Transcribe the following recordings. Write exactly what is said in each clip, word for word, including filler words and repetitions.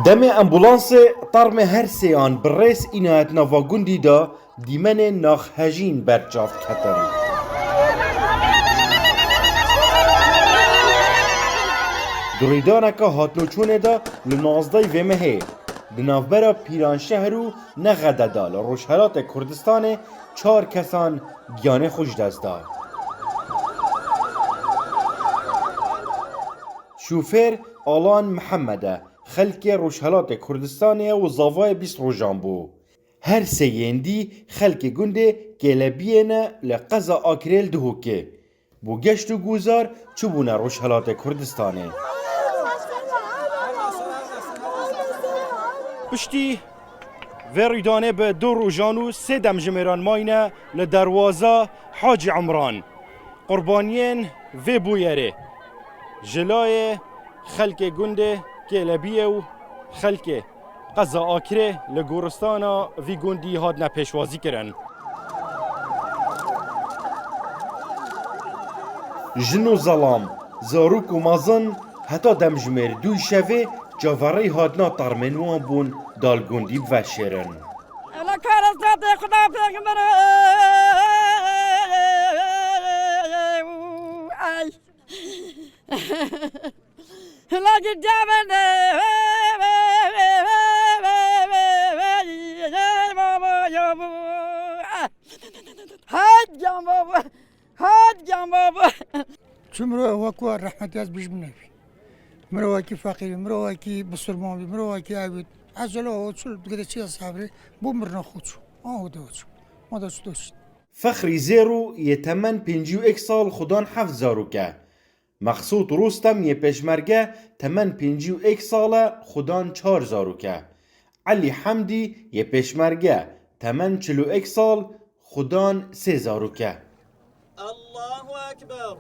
Demê ambulansê tarmê her sêyan bi rêz înayet nava gundî de, dîmenên naxhejîn berçav ketin. Di rûydaneke hatinoçûnê de li nozdehê vê mehê di navbera Pîranşehr û Nexede de li Rojhelatê Kurdistanê çar kesan giyanê xwe ji dest da. Şofêr Alan Mihemed e, xelkê Rojhelatê Kurdistanê ye û zavayê bîst rojan bû. Her sê yên dî xelkê gundê Kêlebiyê ne li qeza Akirê li Duhokê. Bo geşt û guzar çûbûne Rojhelatê Kurdistanê. Piştî vê rûydanê bi du rojan û sê demjimêran mayne li derwaza Hacî Emran. Qurbaniyên vê bûyerê ji layê xelkê gundê Kêlebiyê û xelkê qeza Akirê li goristana vî gundî hatine pêşwazî kirin. Jin û zelam, zarok û mezin heta demjimêr dûyî şevê çaverêyî hatina tarmên wan bûn da li gundî biveşêrin. Ela karestê Xuda pêxember. Ay. La gidya bende. Hay can baba. Hat can baba. Çi mirov wek we rehmetî ez bijmin nebî. Mirovekî feqîr bî, mirovekî bisilman bî, mirovekî ev bî. Ez öyle o çul digere çi sabrî, bu mirna xwe çû. An o da çû. Ma da çû da çû. Fexrî Zêro yê temen pêncî û yek sal xudan heft zarok e. Mexsûd Rostem yê pêşmerge temen pêncî û yek sal e, xudan çar zarok e. Elî Hemdî yê pêşmerge temen çil û yek sal, xudan sê zarok e. Allahu Ekber.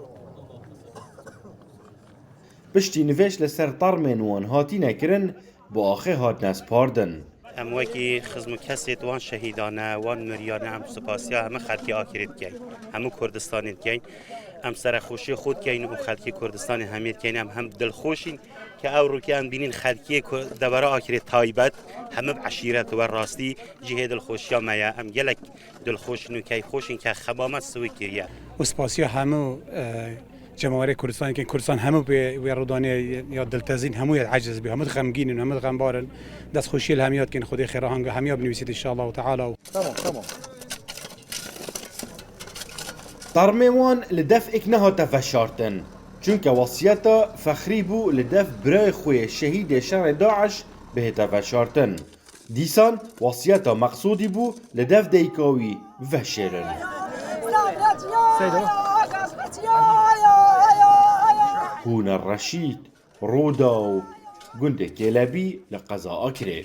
Piştî nivêj li ser termên wan hatîne kirin, bi axê hatine spardin. Em wekî xizm û kesê wan şehîdan e, wan miriyane, em spasiya hemû xelkê Akirê dikeyn, hemû Kurdistanê dikeyn. Em serexweşiyê xwe dikeyn û xelkê Kurdistanê hemê dikeyn. Em hem dilxweş in ke ew rûkê em dibînin xelkê ku devera Akirê taybet, hemû bi eşîret we rastî cihê dilxweşiya me ye. Em gelek dilxweş in û keyfxweş in ke xemamet siwê kiriye. Û spasiya hemû, e, cemawerê Kurdistanê dikin. Kurdistan hemû pê wê rûdanê ya diltezîn, hemû ya eciz bî, hemû xemgîn in, hemû xembar in. Destxweşiyê li hemiya dikin, Xwedê xêra hanga hemiya binivîsît inşallah teala. Tamam, tamam. Termê wan li def êk nehate veşartin. Çunke wesiyeta Fexrî bû li def birayê xwe yê şehîdê şerê DAIŞ bihête veşartin. Dîsan wasiyeta Meqsûdî bû li dev dayika wî veşêrin. Seydo. Hûner Reşîd, Rûdaw, gundê Kêlebî li qeza Akirê.